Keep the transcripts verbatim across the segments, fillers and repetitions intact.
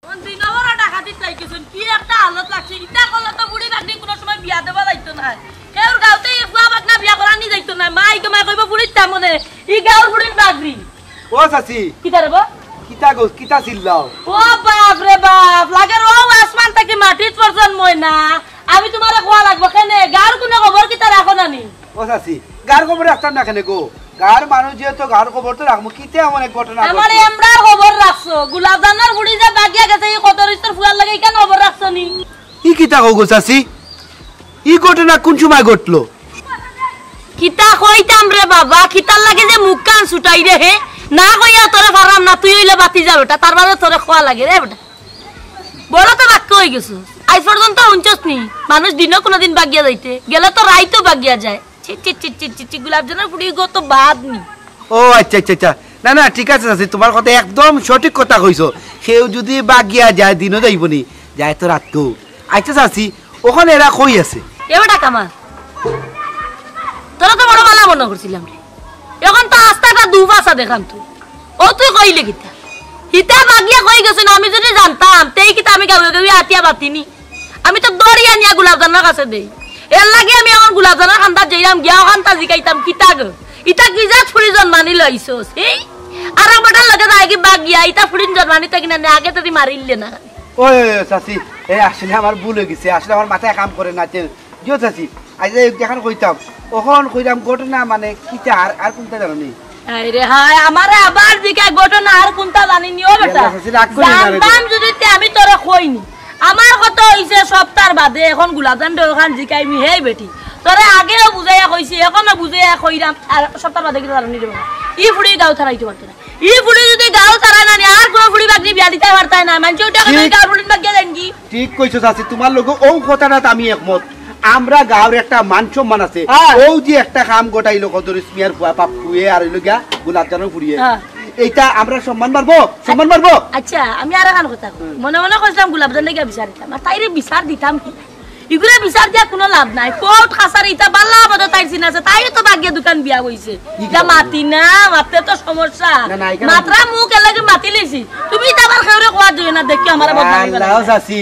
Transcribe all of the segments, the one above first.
কোন দিন আবার ডাকাতিত লাগিছইন, কি একটা হালত লাগছে। ইতা করলে তো ফুড়ি ভাগ্নি কুনু সময় বিয়া দেওয়া যাইতো নায়। কেউর গাঁওত ই ফুয়া ভাগ্না বিয়া করানি যাইতো নায়। মাই গো মাই কইবো ফুড়ির তা মনে, ই গাঁওর ফুড়ির ভাগ্নি। ও চাচি। কিতা রে বা? কিতা গো, কিতা চিল্লাও? ও বাপ রে বাপ, লাগের অউ আসমান থাকি মাটিত পড়ছইন ময়না। আমি তুমারে কওয়া লাগবো কেনে? গাঁওর কুনু খবর কিতা রাখো না নি? ও চাচি, গাঁওর খবর রাখতাম না কেনে গো? গাঁওর মানুষ যেহেতু গাঁওর খবর তো রাখমু, কিতা এমন এক ঘটনা ঘটলো? আমরার খবর রাখছো, গোলাপজানর ফুড়ি যে ভাগিয়া গেছে, ই কদরিছর ফুয়ার লগে ইখান খবর রাখছো নি? ই কিতা কও গো চাচি? ই ঘটনা কুন সময় ঘটলো? কিতা কইতাম রে বাবা, কিতার লাগি যে মুখখান ছুটাই রে হে? না কইয়া তোরে পাররাম না, তুই অইলে ভাতিজা বেটা, তার বাদে তোরে কওয়া লাগে রে বেটা। বড় তো বাক্কা অইগেছস, আইজ পর্যন্ত হুনছস নি মানুষ দিনো কুনুদিন ভাগিয়া যাইতে, গেলে তো রাইতো ভাগিয়া যায়। ছি, ছি, ছি, ছি, ছি, ছি, গোলাপজানর ফুড়ি গো তো বাদ নি। ও আচ্ছা, আচ্ছা, আচ্ছা। না, না, ঠিক আছে চাচি, তুমার কথা একদম সঠিক কথা কইছো। কেউ যুদি ভাগিয়া যায়, দিনো যাইবো নি, যায় তো রাইতো। আচ্ছা চাচি, অখন এরা কই আছে? এ বেটা কামাল, তোরে তো বড় ভালা মনো করছিলাম রে, অখন তো আস্তা একটা দুফাসা দেখরাম তো। ও তুই কইলে কিতা? হিতা ভাগিয়া কই গেছে না, আমি যুদি জানতাম, তে কিতা আমি গাঁওয়ে গাঁওয়ে আটিয়া বাতি নি? আমি তো ধরিয়া নিয়া গোলাপজানর কাছে দেই। এরলাগি আমি অখন গোলাপজানর কান্দাত যাইরাম, গিয়া অখানতা জিকাইতাম, কিতা গো? ইতা কি জাত ফুড়ি জন্মানি লইছস? এই? আরক বেটার লগে যায়গি ভাগিয়া, ইতা ফুড়িন জন্মানি থাকি না নে, আগে যদি মারিলে না। ওই, ওই, ওই, চাচি, এ, আসলে আমার ভুল অইগেছে, আসলে আমার মাথায় কাম করে না, তে, জিও চাচি, আইজ এই যেখান কইতাম, অখন কইরাম ঘটনা মানে কিতা আর, আর কুনতা জানো নি? হায় রে হায়, আমারে আবার জিকায় ঘটনা আর কুনতা জানি নি, ও বেটা। ইয়াল্লা, চাচি, রাগ করি না রে। জানতাম যুদি তে আমি তোরে কইনি। আমার কথা অইছে সপ্তার বাদে, অখন গোলাপজানরে অখান জিকাইমি, হেই বেটি। তোরে আগেও বুঝাইয়া কইছি, অখনো বুঝাইয়া কইরাম, আর সপ্তার বাদে কিতা জানো নি রে বাবা? ই ফুড়ি গাঁও ছাড়াইতে পারতো না। ই ফুড়ি যুদি গাঁও ছাড়ায় না নি, আর কুনু ফুড়ি ভাগ্নি বিয়া দিতায় পারতায় না। মানষে উঠে কইবো, ঠিক। গাঁওর ফুড়িন ভাগিয়া যাইন গি? ঠিক কইছো চাচি, তুমার লগে অউ কথাটাত আমি একমত। আমরা গাঁওর একটা মান সম্মান আছে। হ্যাঁ। অউ যে একটা কাম ঘটাইলো কদরিছ মিয়ার ফুয়া পাপ্পুয়ে আর অইলো গিয়া গোলাপজানর ফুড়িয়ে। হ্যাঁ। এইটা আমরা সম্মান বাড়বো, সম্মান বাড়বো। আচ্ছা, আমি আরকখান কথা কই। হুম। মনে মনে কইছিলাম গোলাপজানরে গিয়া বিচার দিতাম, আর তাইরে বিচার দিতাম কি? ইগুরে বিচার দিয়া কুনু লাভ নাই। কোর্ট কাছারি ইতা বালা মতো তাইর চিন আছে, তাইও তো ভাগিয়া দুখান বিয়া বইছে। কি ইতা কথা? মাতি না, মাতলে তো সমস্যা। না, না, ইখান মাতরা মুখ এলাকে মাতি লইছি। তুমি ইতা আবার কেউরে কওয়া যাইও না, দেখিও আমারে বদনামি আল্লাহ, বানাইবা। চাচি,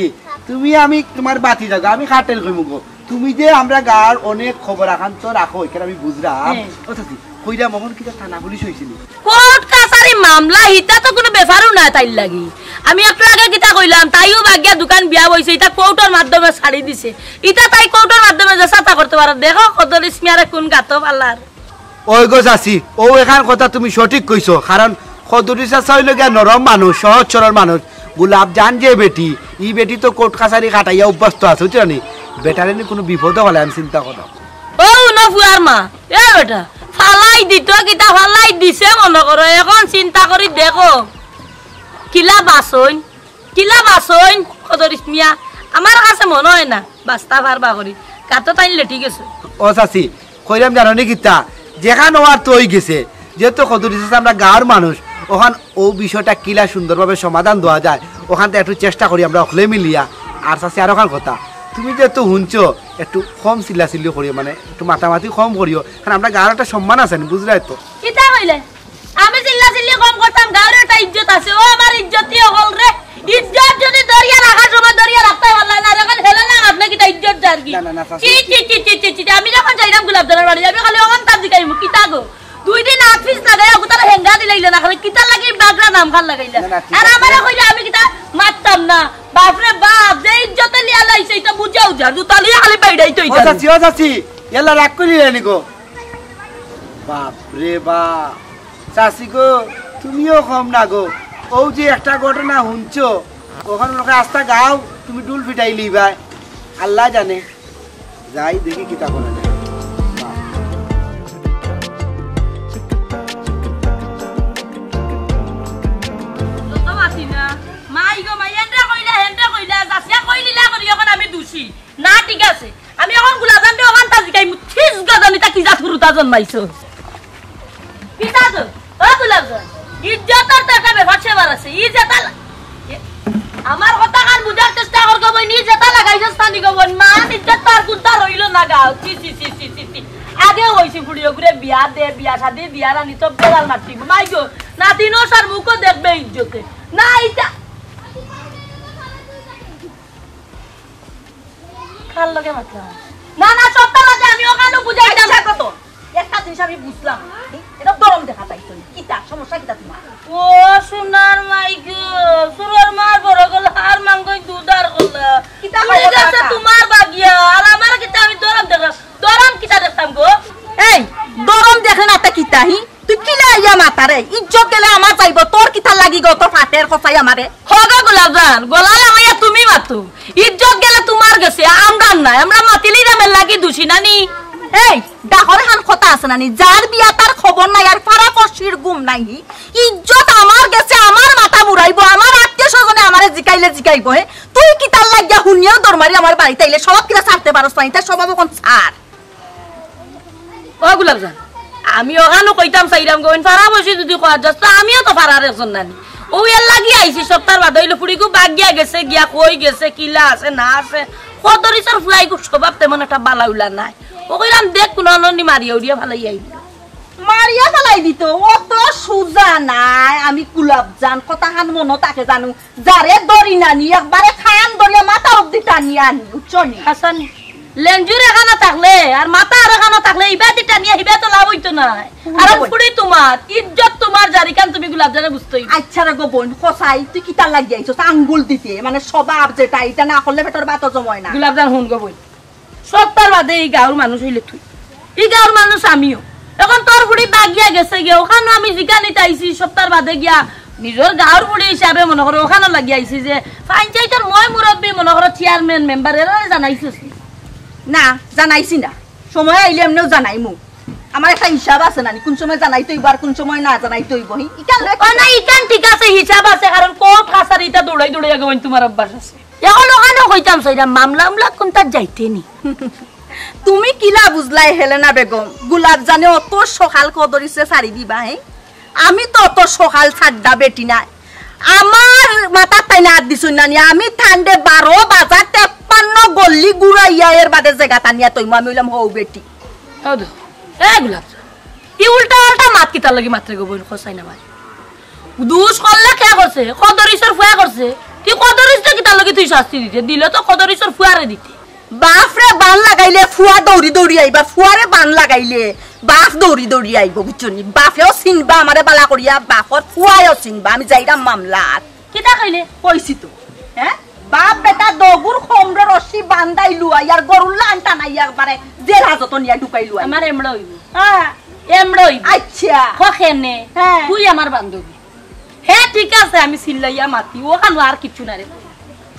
তুমি আমি তুমার ভাতিজা গো, আমি খাটেল কইমু গো। তুমি যে আমরা গাঁওর অনেক খবর আখান তো রাখো, ইখান আমি বুঝরাম। হ্যাঁ। ও চাচি, কইরাম অখন কিতা থানা পুলিশ অইছে নি? কোর্ট কাছারি মামলা, ইতা তো কুনু ব্যাপারউ নায় তাইর লাগি। আমি একটু আগে কিতা কইলাম, তাইও ভাগিয়া দুখান বিয়া বইছে, ইতা কোর্টর মাধ্যমে ছাড়ি দিছে। ইতা তাই কোর্টর মাধ্যমে যে ছাতা করতে পারে। দেখো, কদরিছ মিয়ারে কুন গাতো ফালার। ওই গো চাচি, অউ এখান কথা তুমি সঠিক কইছো, কারণ কদরিছ চাচা অইলো গিয়া নরম মানুষ, সহজ সরল মানুষ। গোলাপজান যে বেটি, ই বেটি তো কোর্ট কাছারি খাটাইয়া অভ্যস্ত আছে, বুঝছো নি? বেটারে নি কুনু বিপদো ফালাইয়াম চিন্তা করো। ও উনো ফুয়ার মা, এ বেটা, ফালাই দিত কিতা ফালাই দিছে মনো করো, অখন চিন্তা করি দেখো। কিলা বাচইন, কিলা বাচইন, কদরিছ মিয়া, আমার কাছে মনো অয় না, বাচতা পারবা করি, গাতো তাইন লেটি গেছে। ও চাচি, কইরাম জানো নি কিতা, যেখান অওয়ার তো অইগেছে, যেহেতু কদরিছ চাচা আমরা গাঁওর মানুষ, অখান অউ বিষয়টা কিলা সুন্দরভাবে সমাধান দেওয়া যায়, অখানতা একটু চেষ্টা করি আমরা অকলে মিলিয়া। আর চাচি আরোখান কথা, তুমি যেহেতু হুনছো, একটু কম চিল্লাচিল্লি করিও, মানে একটু মাতামাতি কম করিও, কারণ আমরা গাঁওর একটা সম্মান আছে নি, বুঝরায় তো। কিতা কইলে? আমি চিল্লাচিল্লি কম করতাম, গাঁওর একটা ইজ্জত আছে। ও আমার ইজ্জতি অকল রে, ইজ্জত যুদি ধরিয়া রাখার সময় ধরিয়া রাখতায় পারলায় না, অখন হেলে না আপনে কিতা ইজ্জত যার গি? না, না, না, চাচি। চি, চি, চি, চি, চি, চি, আমি যখন যাইরাম গোলাপজানর বাড়ি, আমি খালি অখানতা জিকাইমু, কিতা গো? দুই দিন আত পিছ লাগাইয়া অগুতারে হেঙ্গা দিলাইলা না, খালি কিতার লাগি বাগড়া নামখান লাগাইলা। না, না, ঠিক আর আছে। আমারে কইলে আমি কিতা মাততাম না? বাপরে বাপ, যে ইজ্জতে লিয়া লাইছে, ইতা বুঝাও যার, জুতা লিয়া খালি বাইড়াই তো ও ইতা। চাচি, ও চাচি, ইয়াল্লা রাগ করিলে নি গো। বাপরে বাপ। চাচি গো, তুমিও কম না গো। অউ যে একটা ঘটনা হুনছো, অখান মনে অয় আস্তা গাঁও তুমি ঢুল ফিটাইলিবায়। আল্লায় জানে। যাই দেখি কিতা করা যায়। যত মাতি না। মাই গো মাই, এনরে কইলা, হেনরে কইলা, যাচিয়া কইলিলা করি অখন আমি দুষী। না, ঠিক আছে। আমি অখন গোলাপজানরে অখানতা জিকাইমু, থিস গজনিতা কি জাত হুরুতা জন্মাইছো? কিতা তো? ও গোলাপজান, ইজ্জতর তো একটা ব্যাপার স্যাপার আছে। ই যেতা লা-, এ, আমার কথাখান বুঝার চেষ্টা কর গো বইন, ই যেতা লাগাইছস তানি গো বইন, মান ইজ্জত তো আর কুনতা রইলো না গাঁও। ছি, ছি, ছি। আগে অইছে ফুড়ি অগুরে বিয়া দে, বিয়া শাদি দিয়া রানি তো বেড়াল মারতি। মাই গো, নাতিন অসার মুখও দেখবে ইজ্জতে। না, ইতা তার লগে মাতলাম। না, না, সপ্তাহ বাদে আমি ওখানে বুঝাই দিলাম। আচ্ছা, কত? একটা জিনিস আমি বুঝলাম না। এটা দরম দেখা যাইতো না। কিতা? সমস্যা কিতা তোমার? ও সোনার মাই গো, সুরর মার বড় গলা, হার মাংগই দুধার গলা। কিতা তুই খবর গেছে কাকা? তোমার বাগিয়া, আর আমার কিতা আমি দরম দেখলাম? দরম কিতা দেখতাম গো? এই, দরম দেখে না তা কিতা হি? তুই কিলা আইয়া মাতারে? ইজ্জত গেলে আমার যাইব, তোর কিতা লাগি গো, তোর ফাটের খসাই আমারে? হগা গোলাপজান, গলা লাগাইয়া তুমি মাতো। ইজ্জত গেলে তোমার গেছে, আমরার নাই। আমরা মাতিলেই দামের লাগি দুষি নানি। এই, ডাহর হান কথা আছে নানি, যার বিয়া তার খবর নাই, আর ফারা কষির ঘুম নাই। ইজ্জত আমার গেছে, আমার মাথা বুড়াইবো, আমার আত্মীয় স্বজনে আমারে জিকাইলে জিকাইবো। হে, তুই কিতার লাগিয়া হুনিয়াও দরমারি আমার বাড়িতে আইলে স্বভাব কিতা ছাড়তে পারস না, এটা স্বভাব এখন ছাড়। ও গোলাপজান, আমি ওখানো কইতাম চাইরাম গো, ফারা বসি যদি কওয়া যাস, তো আমিও তো ফারার একজন নানি। ও এর লাগি আইছি, সপ্তাহ বাদে অইলো ফুড়িগু বাগিয়া গেছে, গিয়া কই গেছে, কিলা আছে না আছে, কদরিসর ফুয়াইগু স্বভাব তেমন একটা বালা উলা নাই। ও কইলাম, দেখ, কোনো অননি মারিয়া উড়িয়া ফালাই আইল। মারিয়া ফালাই দিত, ও তো সুজা নাই। আমি গোলাপজান, কথা খান মনো তাকে জানু, যারে দরি নানি, একবারে খান দরিয়া মাথা অব্দি টানিয়া আনি, বুঝছো নি? হাসানি, লেঞ্জুর এখানো থাকলে, আর মাথা আর এখানো থাকলে, ইবাদি টানিয়া হিবা তো লাভ অইতো না। আর হুম। ফুড়ি তোমার, ইজ্জত তোমার, যারিখান তুমি গোলাপজানে বুঝতে অইবো। আচ্ছা রে গো বইন, খসাই, তুই কিতার লাগি আইছস? আঙ্গুল দিতে, মানে স্বভাব যেটা, এটা না করলে পেটর ভাতও জময় না। গোলাপজান হুন গো বইন, সপ্তাহ বাদে ই গাঁওর মানুষ অইলে তুই, ই গাঁওর মানুষ আমিও। এখন তোর ফুড়ি বাগিয়া গেছে গিয়া, ওখানো আমি জিকানিত আইছি সপ্তাহ বাদে গিয়া, নিজর গাঁওর ফুড়ি হিসাবে মনো করো, ওখানো লাগি আইছি যে পঞ্চায়েতর ময় মুরব্বি মনো করো, চেয়ারম্যান, মেম্বার, এরারে জানাইছস নি? না, জানাইছি না। সময় আইলে এমনেও জানাইমু। আমার একটা হিসাব আছে নানি, কোন সময় জানাইতে অইবো আর কোন সময় না জানাইতে অইবো। হি, ইখান লইয়া ও না, ইখান ঠিক আছে, হিসাব আছে, কারণ কোর্ট কাছারি ইতা দৌড়াই দৌড়াই আগে তোমার অভ্যাস আছে। এখন ওখানো কইতাম চাইরাম, মামলা উমলা কোনটা যাইতে নি? তুমি কিলা বুঝলাই হেলেনা বেগম? গোলাপজানে অত সকাল কদরিসে ছাড়ি দিবা, হে? আমি তো অত সকাল ছাড়ডা বেটি নায়। আমার মাথাত তাইন আত দিছইন নানি, আমি তানরে বারো বাজার তেপ্পান্ন গল্লি ঘুরাইয়া এর বাদে জেগাত আনিয়া থইমু, আমি অইলাম হউ বেটি। হউ দে। এ গোলাপজান, ই উল্টা আল্টা মাত কিতার লাগি মাতরে গো বইন, খসাই না মারি। দুষ করলে কে করছে? কদরিসর ফুয়া করছে। তুই কদরিসরে কিতার লাগি তুই শাস্তি দিতে? দিলে তো কদরিসর ফুয়ারে দিতে। বাফরে বান লাগাইলে ফুয়া দৌড়ি দৌড়ি আইবা, ফুয়ারে বান লাগাইলে বাফ দৌড়ি দৌড়ি আইবো, বুঝছো নি? বাফেও চিনবা আমারে বালা করিয়া, বাফর ফুয়ায়ও চিনবা, আমি যাইরাম মামলাত। কিতা কইলে? কইছি তো, হে? বাফ বেটা দগুর খমরো রশি বান্ধাই লুয়াই আর গরুর লান টানাই একবারে জেল হাজতো নিয়া ঢুকাই লুয়াই। আমার এমড়া অইবো। হ্যাঁ। এমড়া অইবো। আচ্ছা। হ কেনে? হ্যাঁ। তুই আমার বান্ধবী। হে ঠিক আছে, আমি চিল্লাইয়া মাতি, ওখানো আর কিচ্ছু না রে।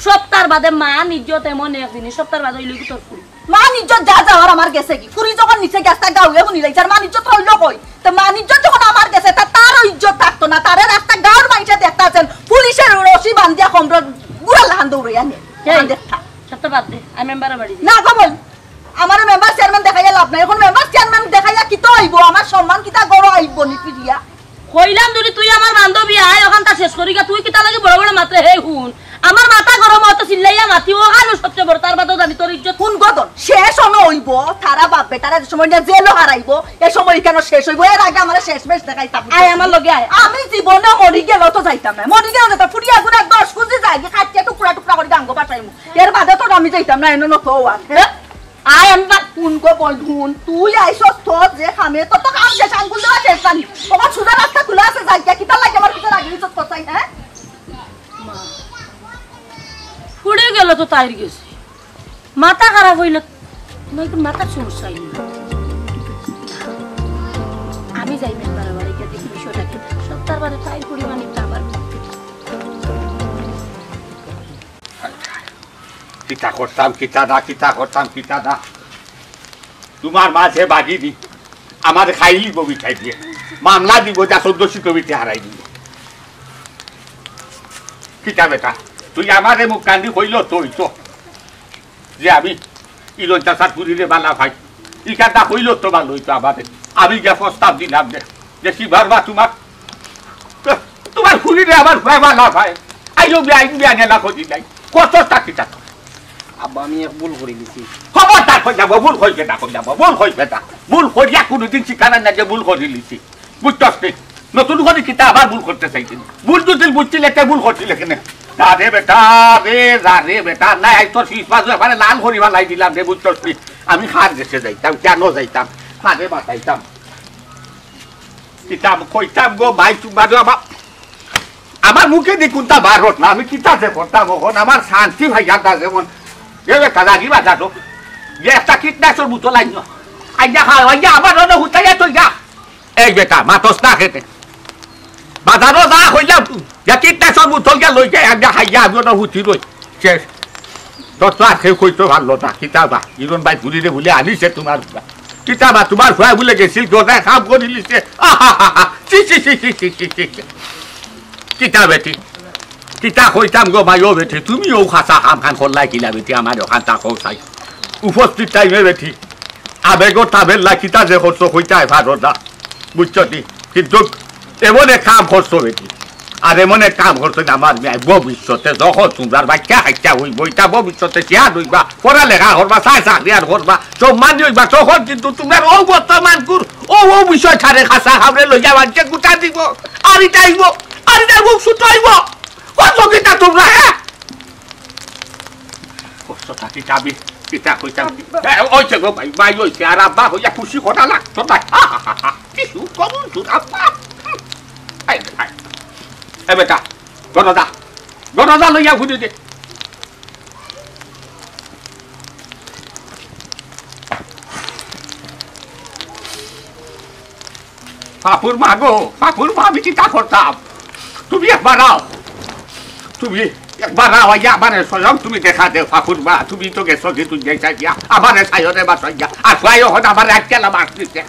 সপ্তাহ বাদে মান ইজ্জত এমন এক জিনিস, সপ্তাহ বাদে অইলে কি তোর ফুড়ি? মান ইজ্জত যা যাওয়ার আমার গেছে গি। ফুড়ি যখন নিচে গেছে, তা গাঁওয়ে হুনি লাইছে, আর মান ইজ্জত রইল কই? তো মান ইজ্জত যখন আমার গেছে, তা তারও ইজ্জত থাকতো না, তারে রাস্তা গাঁওর মাইনষে দেখতা আছেন, পুলিশের রশি বান্ধিয়া খমরো গুড়া লাহান দৌড়াইয়া নে। এই, ওখান দেখতা। সব তো বাদ দে, আমি মেম্বারের বাড়ি যাই। না গো বইন, আমার মেম্বার চেয়ারম্যান দেখাইয়া লাভ নাই। এখন মেম্বার চেয়ারম্যান দেখাইয়া কিতা অইবো? আমার সম্মান কিতা গরো আইবো নি ফিরিয়া? কইলাম যদি তুই আমার বান্ধবী আয়, ওখানটা শেষ করি গা। তুই কিতা লাগি বড় বড় মাতরে? হে হুন, আমার মাথা গরম অয় তো চিল্লাইয়া মাতি, ওখানো সবচেয়ে বড়, তার বাদেও জানি তোর ইজ্জত। হুন গদন, শেষ অনো অইবো, তারা বাপ বেটারা যে সময় নিয়া জেলও হারাইবো, এ সময় ইখানো শেষ অইবো, এর আগে আমারে শেষ বেশ দেখাইতাম। আয় আমার লগে আয়। আমি জীবনে মরি গেলেও তো যাইতাম না, মরি গেলেও যাইতাম, ফুড়িয়া গুড়া দশ কেজি যায়গি, কাটিয়া টুকরা টুকরা করি গাঙ্গো বাসাইমু, এর বাদে তো আমি যাইতাম না, এনো নত আর। হ্যাঁ? আয় আমি বা- হুন গো বইন, হুন, তুই আইছস তোর যে কামে, তোর তো কাম শেষ, আঙ্গুল দেওয়া শেষ জানি। তোমার সুজা রাস্তা খুলা আছে, যাই গিয়া, কিতার লাগি আমার পিছে লাগি নিছস কসাই, হ্যাঁ? ফুড়ি গেল তো তাইর গেছে। মাথা খারাপ অইল, নয়তো মাথার সমস্যা অইল। আমি যাই মেম্বার বাড়ি গিয়া দেখি বিষয়টা কি। সপ্তাহ বাদে তাইর ফুড়ি মানে তো আবার কিতা করতাম, কিতা না, কিতা করতাম, কিতা না। তোমার মাঝে বাগি দি, আমার খাইলি বমি খাই দিয়ে। মামলা দিব, যা চোদ্দশো কমিটি হারাই দিব। কিতা বেটা, তুই আমারে মুখ কান্দি কইল তো অইতো যে আমি ইলন চাষার পুরিরে বালা ভাই। ই কথা কইল তো ভালো অইতো আমারে। আমি গিয়া প্রস্তাব দিলাম যে, যে কি বারবার তোমার, তোমার ফুরিরে আমার ভাই বালা ভাই। আইলো বিয়া, আইন বিয়া নেলা করি নাই। কত টাকি টাকা। আব্বা, আমি এক ভুল করি দিছি। খবরদার কই যাব, ভুল কইবে না, কই যাব, ভুল কইবে না। ভুল করিয়া কোনোদিন স্বীকার না যে ভুল করি দিছি। বুঝছস নি? নতুন করে কিতা আবার ভুল করতে চাইছিস? ভুল যদি বুঝছিলে, তে ভুল করছিলে কেনে? যা রে বেটা, রে, যা রে বেটা, নাই, আজ তোর শীষ মাছ একবারে লাল করি ফালাই দিলাম রে, বুঝছস নি? আমি কার দেশে যাইতাম, কেনে যাইতাম, কারে বাঁচাইতাম? কিতা কইতাম গো ভাই, তুমারে আমার, আমার মুখেদি কুনতা বার অর না, আমি কিতা যে করতাম অখন, আমার শান্তি ভাইয়া দা যেমন, এ বেটা, রাগি বাজা তো, যে একটা কীটনাশক বোতল আইন, আইয়া খাও, আইয়া আমার অনো হুতাইয়া তো যা। এই বেটা, মাতস না কেনে? বাজারো যা কইলাম, যা কীটনাশক বোতল গিয়া লই যায়, আমি খাইয়া আমি অনো হুতি রই। শেষ। তোর তো আর কেউ কইতো পারলো না, কিতা বা, ইরন ভাই ঘুরিরে বুলে আনিছে তুমার ফুয়া। কিতা বা, তুমার ফুয়া বুলে গেছিল, গদায় কাম করিলিছে। আহাহাহা। ছি, ছি, ছি। কিতা বেটি? কিতা কইতাম গো মাই, ও বেটি, তুমি অউ খাসা কাম খান করলায় কিলা বেটি, আমার অখান তা কও চাই। উপস্থিত টাইমে বেটি, আবেগো তাবের লা কিতা যে করছো কইতায় পারো না, বুঝছো নি? কিন্তু এমন এক কাম করছো বেটি, আর এমন এক কাম করছো না, আমার মেয়ে ভবিষ্যতে যখন তুমরার বাচ্চা কাচ্চা অইবো, ইতা ভবিষ্যতে শিয়ান অইবা, পড়ালেখা করবা, চাই চাকরি আর করবা, সম্মানী অইবা, তখন কিন্তু তুমরার অউ বর্তমান গুর, অউ, অউ বিষয় ঠারে খাসা খাবরে লইয়া মানষে গুতা দিবো, আর ইটা অইবো, আর ইটা অইবো, ছুটো অইবো। কত কিতা তুমরা, হ্যাঁ? কষ্ট থাকি যাবি, কিতা কইতাম? এ, ওই যে গো ভাই, ভাই, ওই যে, আর আব্বা হইয়া খুশি করা লাগতো না। হা, হা, হা, হা। কি সুখ করুন, সুখ, আব্বা। এই, এই, এ বেটা, গণদা, গণদা লইয়া ঘুরে দে। ফাফুর মা গো, ফাফুর মা, আমি কিতা করতাম? তুমি একবার আও, তুমি একবার আও, আইয়া আমারে স্বয়ং তুমি দেখা দেও, ফাফুর মা, তুমি তো গেছো কি তুই যাইতা গিয়া, আমারে সায়রে বাসাই গিয়া, আর সায় হন আমারে আটকেলা মার দিছে।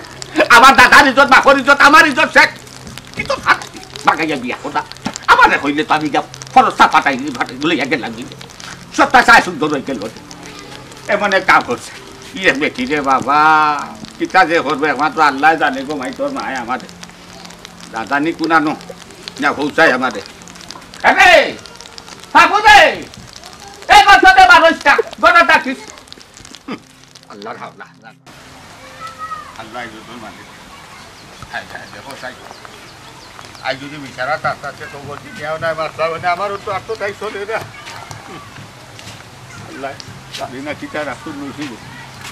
আমার দাদার ইজ্জত, বাপর ইজ্জত, আমার ইজ্জত শেষ। কি তো হাত বাগাইয়া বিয়া কথা, আমারে কইলে তো আমি গিয়া ফরস্তা পাঠাই লইয়া গেলাম। সবটা চাই সুন্দর হয়ে গেল। এমন এক কাম করছে। ইয়ে বেটি রে বাবা, কিতা যে করবে, একমাত্র আল্লাহ জানে গো মাই, তোর মায় আমারে। দাদানি কুনানো, না পৌঁছায় আমারে। আরে, বাবু রে, এই কথা তো বারোইশটা, গণতা কিস। আল্লাহর হাওলা। আল্লাহ ইজ্জতর মালিক। হায় হায়, দেখো সাই। আই যদি বিচারা তার সাথে তো বলছি, কেউ নাই, মাস্টার, মানে আমারও তো আর তো তাই চলে না। আল্লাহ, জানি না কিতা রাখুন নসিব।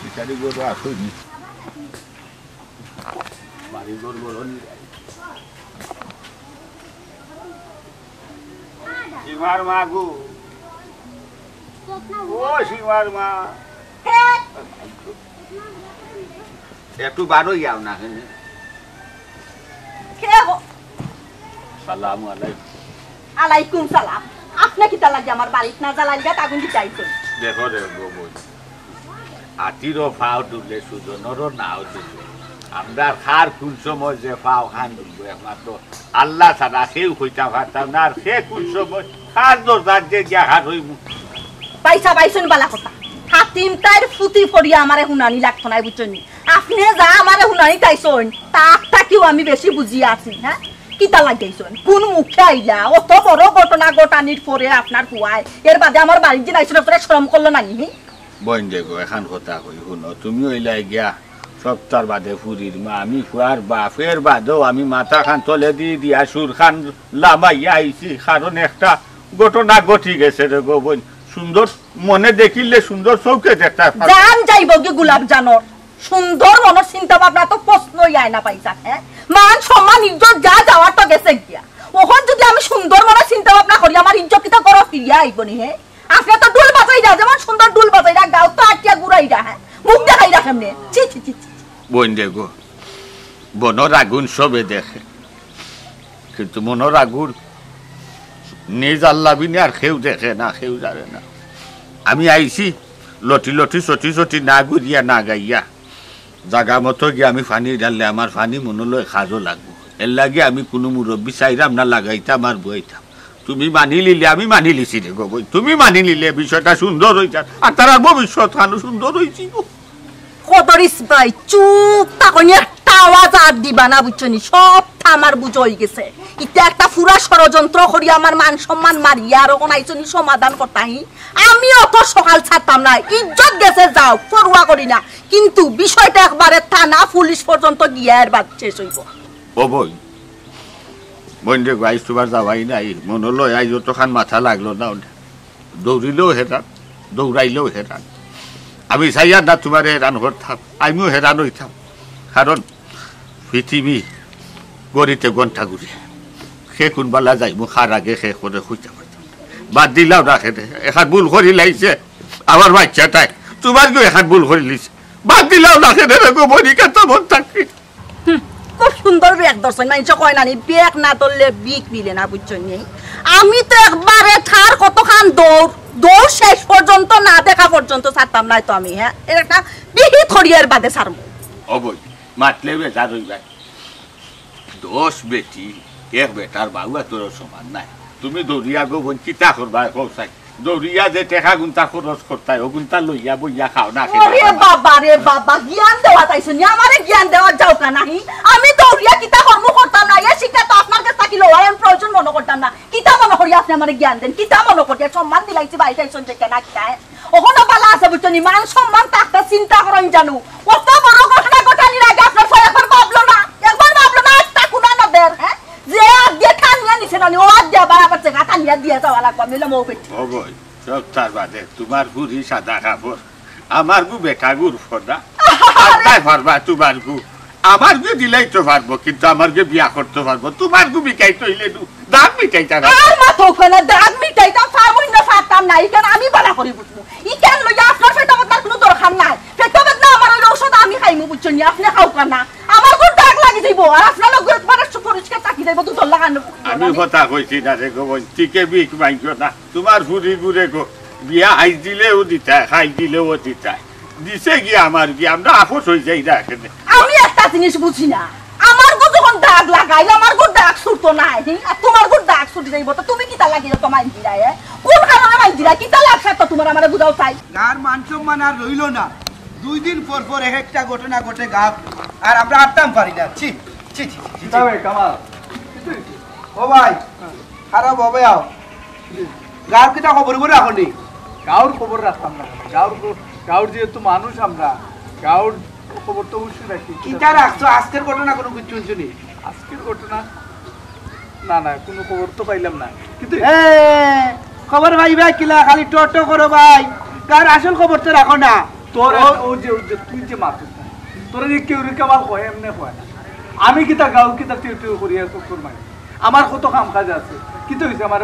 বিচারি গরু আসুনি। বাড়ি ঘর বড় নি। সীমার মা গো। ও সীমার মা। একটু বারো যাও না, কেনে? কে হো? সালামু আলাইকুম। আলাইকুম সালাম। আপনে কিতা লাগি আমার বাড়িত না জ্বালাইল গাত আগুন দিতে আইছেন? দেখো রে গো বইন, আতিরও ফাও ডুবলে সুজনরও নাও ডুবলে। আমরা কার কোন সময় যে ফাও খান ডুববো, একমাত্র আল্লাহ ছাড়া কেউ কইতা পারতাম না। আর সে কোন সময় কার দরজার যে গিয়া হার হইব। পয়সা পাইছুন বালা কথা। হাতিম তাইর ফুতি ফড়িয়া আমারে হুনানি লাগতো নাই, বুঝছইন নি? আপনে যা আমারে হুনানি তাইছইন, তার থাকিও আমি বেশি বুঝিয়া আছি, হ্যাঁ? কিতা লাগাইছইন? কোন মুখে আইলা? অত বড় ঘটনা ঘটানির পরে আপনার ফুয়ায়, এর বাদে আমার বাড়ির দিন আইছইন, আপনারা শরম করলো না নি? বইন দেখো, এখান কথা কই, হুনো, তুমি অইলাই গিয়া সপ্তাহর বাদে ফুরির মা, আমি ফুয়ার বাপ, এর বাদেও আমি মাথা খান তলে দি দিয়া সুর খান লামাইয়া আইছি, কারণ একটা ঘটনা ঘটি গেছে রে গো বইন। সুন্দর মনে দেখিলে সুন্দর চৌকে দেখতা পারো। জান যাইব কি গোলাপ জানর? সুন্দর মনর চিন্তা ভাবনা তো প্রশ্নই আয় না পাইছা, হ্যাঁ? মান সম্মান ইজ্জত যা যাওয়ার তো গেছে গিয়া। অখন যদি আমি সুন্দর মনর চিন্তা ভাবনা করি, আমার ইজ্জত কিতা করো ফিরিয়া আইব নি, হ্যাঁ? আপনে তো ঢুল বাজাইরা, যেমন সুন্দর ঢুল বাজাইরা, গাও তো আটিয়া ঘুরাইরা, হ্যাঁ? মুখ দেখাইরা কেমনে? ছি, ছি, ছি, ছি। বইন রে গো, বনর আগুন সবে দেখে, কিন্তু মনর আগুন নিজ আল্লাহ বিনে আর কেউ দেখে না, কেউ জানে না। আমি আইছি লটি লটি চটি চটি না ঘুরিয়া না গাইয়া, জাগা মতো গিয়া আমি পানি ঢাললে আমার পানি মনো লয় কাজো লাগবো। এর লাগি আমি কুনু মুরব্বি চাইরাম না, লাগাইতাম আর বইতাম। তুমি মানি লিলে আমি মানি লিছি রে গো বইন, তুমি মানি লিলে বিষয়টা সুন্দর অইযার, আর তারার ভবিষ্যৎ খানো সুন্দর অইযিবো। কদরিস ভাই, চুপ থাকইন, একটা আওয়াজ আর দিবা না, বুঝছো নি? সবটা আমার বুঝা অইগেছে। ইতা একটা পুরা ষড়যন্ত্র করি আমার মান সম্মান মারিয়া আর অখন আইছো নি সমাধান করতাহি। আমি অত সকাল ছাড়তাম না, ইজ্জত গেছে যাও, পরোয়া করি না, কিন্তু বিষয়টা একবারে থানা পুলিশ পর্যন্ত গিয়া এর বাদ শেষ অইব। ও বইন, বইন রে গো, আইজ তুমার যাওয়াই নাই, মনো লয় আইজ অতখান মাথা লাগলো না। দৌড়িলেও হেরান, দৌড়াইলেও হেরান। আমি চাইয়ার না তুমারে হেরান করতাম, আমিও হেরান অইতাম। কারণ পৃথিবী ঘড়িতে ঘন্টা ঘুরে, কে কুনবালা যাইমু, কার আগে কে করে কইতাম পারতাম না। বাদ দিলাও না কেনে, এখান ভুল করিলাইছে আমার বাচ্চাটায়, তুমার গো এখান ভুল করিলিছে, বাদ দিলাও না কেনে রে গো, মনিকা তো মন থাকি। হুম, খুব সুন্দর ব্যাগ ধরছইন। মাইনষে কয় নানি, ব্যাগ না ধরলে বিক মিলে না, বুঝছইন নি? আমি তো একবারে তার কতখান দৌড়, দৌড় শেষ পর্যন্ত না দেখা পর্যন্ত ছাড়তাম নায় তো আমি, হ্যাঁ? এর একটা বিহিত করিয়া এর বাদে ছাড়মু। অবই, মাতলে বেজার অইবায়। দশ বেটি, এক বেটার বাউয়া তোর সমান নায়। তুমি দৌড়িয়া গো বইন কিতা করবায় কও চাই? দৌড়িয়া যে টেকা গুনতা খরচ করতায়, অগুনতা লইয়া বইয়া খাও না, খেতে ওরে খাও না। বাবা রে বাবা, জ্ঞান দেওয়াত আইছো নি? আমারে জ্ঞান দেওয়াত যাওকা নাহি? আমি দৌড়িয়া কিতা করমু করতাম না, এ শিক্ষা তো আপনার গেছ থাকি লওয়ার আমি প্রয়োজন মনো করতাম না। কিতা মনো করি আপনে আমারে জ্ঞান দেন? কিতা মনো করি? সম্মান দিলাইছি, বাড়িত আইছইন যে কেনা কিতা, হ্যাঁ? অখনো বালা আছে, বুঝছো নি? মান সম্মান থাকতে চিন্তা করইন জানু। কত বড় ঘটনা ঘটানির আগে আপনার ফুয়ায় একবার ভাবলো না? একবার ভাবলো না, একটা কুনা না দের, হ্যাঁ? যে আত দিয়া টানিয়া নিছে না নি, ও আত দিয়া আবার, আবার জাগা টানিয়া দিয়া যাওয়া লাগবো, আমি অইলাম অউ বেটি। ও বই, সব তার বাদে, তুমার ফুরি সাদা কাপড়, আমার গু বেটা গুর ফোনা, আন্দায় পারবা তুমার গু। আমার গু দিলেই তো পারবো, কিন্তু আমার গু বিয়া করতে পারবো, তুমার গু বিকাই তো হইলে নু, দাম মিটাইতা না। আর মাতো কেনে, দাম মিটাইতাম পারমু না, পারতাম না, ইখান আমি বালা করি বুঝমু। ইখান লইয়া আপনার পেটা বেদনার কুনু দরকার নাই। পেটা বেদনা আমার অইলে ঔষধ আমি খাইমু, বুঝছইন নি? আপনে খাওকা না। আমার গুর দাগ লাগি যাইবো, আর আপনার লগে একবারে সু-, পরিষ্কার থাকি যাইবো, দুধর লাগানো। আমি কথা কইছি না রে গো বইন, টিকে বিক মাইগো না। তুমার ফুরি গুরে গো, বিয়া হাই দিলেও দিতায়, খাই দিলেও দিতায়। দিছে কি আমার কি, আমরা আপস অই যাই না কেনে? আমি একটা জিনিস বুঝি না, আমার গো যখন দাগ লাগাইল, আমার গো দাগ ছুটতো না, হি? আর তুমার গো দাগ ছুটি যাইবো, তো তুমি কিতা লাগি তো মাইন্দিরায়, এ? কোন কারণে মাইন্দিরায়? কিতা লাগছে তো তুমার, আমারে বুঝাও চাই। গার মান সম্মান আর রইলো না, দুই দিন পর পর এক একটা ঘটনা ঘটে গাত, আর আমরা আটতাম পারি না। ছি, ছি, ছি, ছি, ছি। কিতা বে কামাল? কিতা হইছে? ও ভাই, খারাপ হবে আও। গাঁওর কিতা খবর করে রাখো নি? গাঁওর খবর রাখতাম না। গাঁওর খ-, গাঁওর যেহেতু মানুষ আমরা, গাঁওর খবর তো অবশ্যই রাখি। কিতা রাখছো? আজকের ঘটনা কোনো কিছু শুনছো নি? আজকের ঘটনা? না, না, কোনো খবর তো পাইলাম না। কিন্তু এ, খবর পাইবা কিলা? খালি টোটো করো ভাই, গাঁওর আসল খবর তো রাখো না। তোর ও- ও যে, ও যে, তুই যে মাতুস না, তোর এই কেউ রে কামাল কয়, এমনে কয় না। আমি কিতা গাঁওর কিতা টিউ টিউ করিয়া চক্কর মারি? আমার কত কাম কাজ আছে। কিতা হইছে? আমার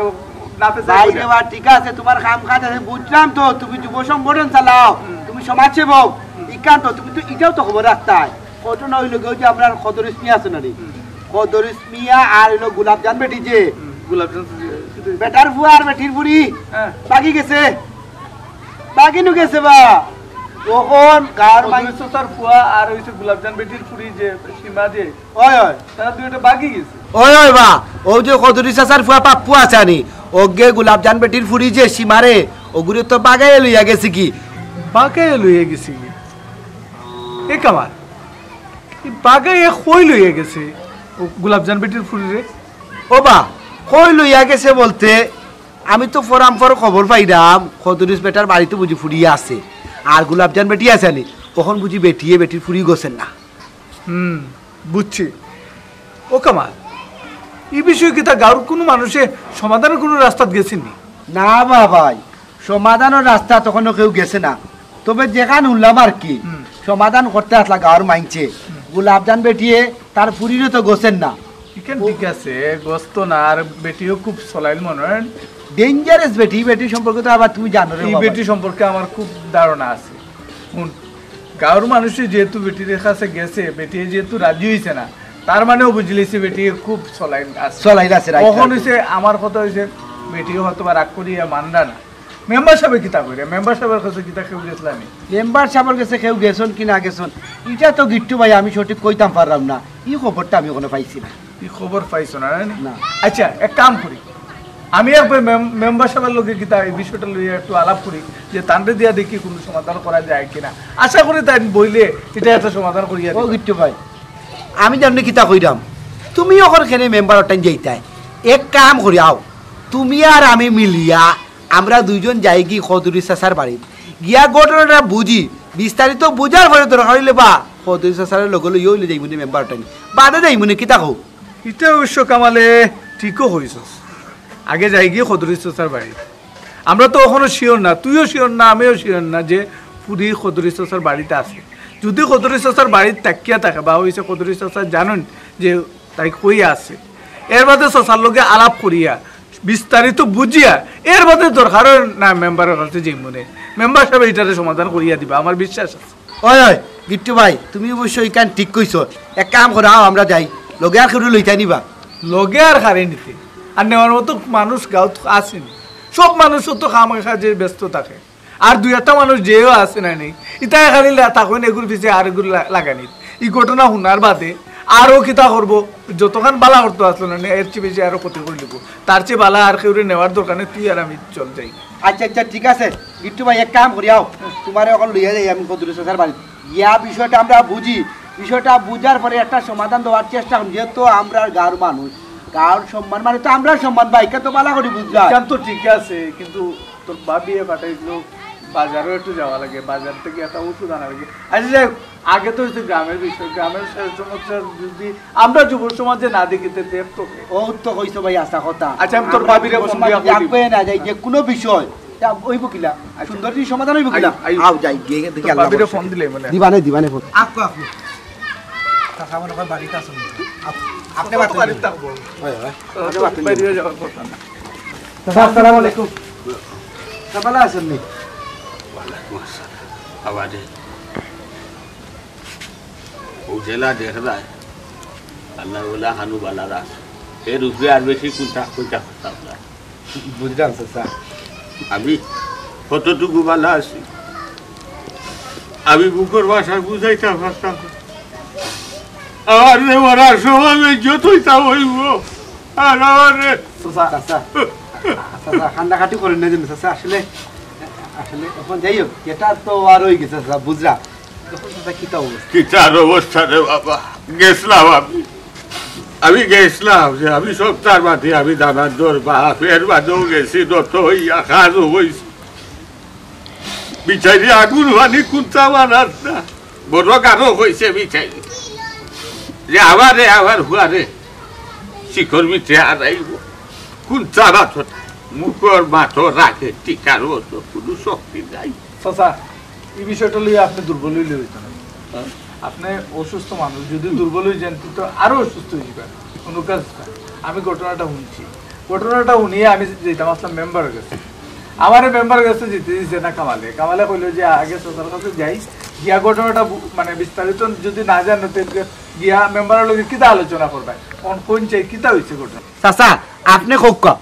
নাতে যাই ভাই কইরা। রে বা, ঠিক আছে, তোমার কাম কাজ আছে, বুঝলাম তো, তুমি যুব সংগঠন চালাও, হুম। তুমি সমাজসেবক, হুম। ইখান তো, তুমি তো ইটাও তো খবর রাখতায়। ঘটনা হইলো গিয়া, ওই যে আমরার কদরিছ মিয়া আছে না রে? হুম। কদরিছ মিয়া আর হইলো গোলাপজান বেটি যে। হুম, গোলাপজান, কিতা হইছে? বেটার ফুয়া আর বেটির ফুরি হ্যাঁ। বাগি গেছে। বাগি নু গেছে বা? অখন গাঁওর মাই- কদরিছ চাচার ফুয়া আর হইছে গোলাপজান বেটির ফুরি যে সীমা যে। ওই, ওই। তারা দুইটা বাগি গেছে। ওই, ওই বা, ও যে কদরিছ চাচার ফুয়া পাপ্পু আছে আনি, ওগে গোলাপজান বেটির ফুরি যে সীমারে, ওগুরে তো বাগাইয়া লইয়া গেছে কি? বাগাইয়া লইয়া গেছে কি? এ কামাল, এই বাগাইয়া কই লইয়া গেছে ও গোলাপজান বেটির ফুরিরে? ও বা, কই লইয়া গেছে বলতে, আমি তো ফরাম ফর খবর পাইরাম, কদরিছ বেটার বাড়িত বুঝি ফুরি আছে, আর গোলাপজান বেটি আছে আনি, অখন বুঝি বেটিয়ে বেটির ফুরি গছের না। হুম, বুঝছি। ও কামাল, ই বিষয়ে কিতা গাঁওর কুনু মানুষে সমাধানর কুনু রাস্তাত গেছে নি? না বা ভাই, সমাধানর রাস্তাত অখনো কেউ গেছে না। তবে যেখান হুনলাম আর কি, হুম। সমাধান করতে আসলা গাঁওর মাইনষে। হুম। গোলাপজান বেটিয়ে তার ফুরিরে তো গছের না। ইখান ঠিক আছে, গছতো না, আর বেটিও খুব চলাইল মনে হয়। Dangerous বেটি, বেটি সম্পর্কে তো আবার তুমি জানো রে এই বাবা। বেটি সম্পর্কে আমার খুব ধারণা আছে। হুন, গাঁওর মানুষে যেহেতু বেটির কাছে গেছে, বেটি যেহেতু রাজি হইছে না, তার মানেও বুঝিলিছে বেটি খুব চলাইল আছে। চলাইল আছে, right, অখন right। হইছে, আমার কথা হইছে, বেটি হয়তো বা রাগ করিয়া মানরা না। মেম্বার সাহেবে কিতা কইরা? মেম্বার সাহেবের কাছে কিতা কেউ গেছলা নি? মেম্বার সাহেবের কাছে কেউ গেছন কি না গেছন, ইটা তো গিট্টু ভাই আমি সঠিক কইতাম পারলাম না। ই খবরটা আমি অখনো পাইছি না। ই খবর পাইছো না, না নি? না। আচ্ছা, এক কাম করি, আমি একবার মেম-, মেম্বার সাহেবের লগে কিতা এই বিষয়টা লইয়া একটু আলাপ করি, যে তানরে দিয়া দেখি কুনু সমাধান করা যায় কিনা। আশা করি তাইন বইলে ইটা একটা সমাধান করিয়া ও দিবা। গিট্টু ভাই, আমি জানি কিতা কইরাম, তুমি অখন কেনে মেম্বার অটাইন যাইতায়? এক কাম করি, আও, তুমি আর আমি মিলিয়া আমরা দুইজন যাইগি কদরিছ চাচার বাড়িত, গিয়া ঘটনাটা বুঝি, বিস্তারিত বুঝার পরে দরকার হইলে বা কদরিছ চাচারে লগে লইয়া হইলে যাইমুনে মেম্বার অটাইন, বাদে যাইমুনে, কিতা কও? ইটা অবশ্য কামালে ঠিকও কইছস। আগে যাইগি কদুরি চাচার বাড়ি। আমরা তো অখনো শিওর না, তুইও শিওর না, আমিও শিওর না যে ফুরি কদুরি চাচার বাড়িত আছে। যুদি কদুরি চাচার বাড়িত থাকিয়া থাকে বা অইছে কদুরি চাচা জানইন যে তাই কই আছে, এর বাদে চাচার লগে আলাপ করিয়া বিস্তারিত বুঝিয়া এর বাদে দরকার অয় না মেম্বারর কাছে যাইমুনে। মেম্বার সাবে ইটারে সমাধান করিয়া দিবা, আমার বিশ্বাস আছে। ওই, ওই, গিট্টু ভাই, তুমি অবশ্য ইখান ঠিক কইছো। এক কাম করো, আও আমরা যাই, লগে আর কেউরে লইতায় নি বা। লগে আর কারে নিতে? আর নেওয়ার মতো মানুষ গাঁওত আছে নি? সব মানুষ তো কাম কাজে ব্যস্ত থাকে। আর দুই একটা মানুষ যেও আছে না নি, ইতায় খালি লা-, থাকইন এগুর পিছে আর এগুর লা-, লাগানিত। ই ঘটনা হুনার বাদে আরো কিতা করবো, যতখান বালা করতো আসলো না নি, এর চেয়ে বেশি আরো ক্ষতি করি লিবো। তার চেয়ে বালা আর কেউরে নেওয়ার দরকার নাই, তুই আর আমি চল যাই। আচ্ছা, আচ্ছা, ঠিক আছে, গিট্টু ভাই, এক কাম করি, আও, তুমারে অখন লইয়া যাই আমি কদুরি চাচার বাড়িত। গিয়া বিষয়টা আমরা বুঝি, বিষয়টা বুঝার পরে একটা সমাধান দেওয়ার চেষ্টা করি, যেহেতু আমরা গাঁওর মানুষ, গাঁওর সম্মান মানে তো আমরার সম্মান ভাই, ইখান তো বালা করি বুঝলা। ইখান তো ঠিক আছে, কিন্তু তোর ভাবিয়ে পাঠাইছিল বাজারও একটু যাওয়া লাগে, বাজার থেকে একটা ওষুধ আনা লাগে। আচ্ছা, যাই হোক, আগে তো হইছে গ্রামের বিষয়, গ্রামের সে সমস্যা যদি আমরা যুব সমাজে না দেখি, তে দেখতো কে? ও তো কইছো ভাই, আশা কথা। আচ্ছা, আমি তোর আমরা ভাবিরে যুব ফোন সমাজ দিয়া কই দিব। না যাই, যে কোনো বিষয়, তা ওই বকিলা, আচ্ছা। সুন্দর জিনিস সমাধান হইব কিলা? আই, আই, আও যাই, গিয়ে দেখি তোর আল্লাহ ভাবিরে ভরসা। ফোন দিলে মানে। দিবানে, দিবানে ফোন। আপকো, আপকো। চাচা মনে হয় বাড়িতে আছেন। আপ-, আপনি তো বাড়িতে বাড়িতে থাকবো। হয়, হয়। তো বাইরে যাওয়ার কথা না। চাচা, আসসালামু আলাইকুম। চাচা, ভালা আছেন নি? ওয়ালাইকুম আসসালাম। বাবা রে, ও জেলা দেখ যায়, আল্লাহ ওলা হানু বালা রাখ। এর উপরে আর বেশি কোনটা কইতা পারতাম না। বুঝলাম চাচা। আমি কতটুকু বালা আছি, আমি মুখর ভাষায় বুঝাইতাম পারতাম না। আমার যে মরার সময় বেইজ্জত হইতাম হইব। আর আমার রে চাচা, চাচা, চাচা, কান্দাকাটি করেন না যেন চাচা, আসলে, আসলে এখন যাই হোক, এটা তো আর হয়ে গেছে চাচা, বুঝরা। এখন চাচা কিতা অবস্থা? কিতার অবস্থা রে বাবা? গেছলাম আমি, আমি গেছলাম যে আমি সপ্তাহর মাঝে আমি দানার দর বাপ, এর মাঝেও গেছি, নত হইয়া কাজও হইছি। বিচারি আগুন পানি কুন্তা মানার না। বড় গারো কইছে বিচারি যে আমারে আমার হুয়ারে শিকর মিটে হারাইব। কুন্তা মাতো না। মুখর মাতো রাখে টিকার মতো কোনো শক্তি নাই। চাচা, এই বিষয়টা লইয়া আপনি দুর্বল হইলে হইতো না। হ্যাঁ? আপনি অসুস্থ মানুষ, যদি দুর্বল হয়ে যান, তো আরো অসুস্থ হয়ে যাবেন। কোনো কাজ না। আমি ঘটনাটা শুনছি, ঘটনাটা শুনিয়া আমি যাইতাম আসলাম মেম্বারর গেছে। আমারে মেম্বারর গেছে যাইতে দিছে না কামালে। কামালে কইলো যে আগে চাচার কাছে যাই, গিয়া ঘটনাটা বু-, মানে বিস্তারিত যদি না জানো, তে গিয়া মেম্বারর লগে কিতা আলোচনা করবা? কোন, কোন চাই, কিতা হইছে ঘটনা? চাচা, আপনি কউক্কা।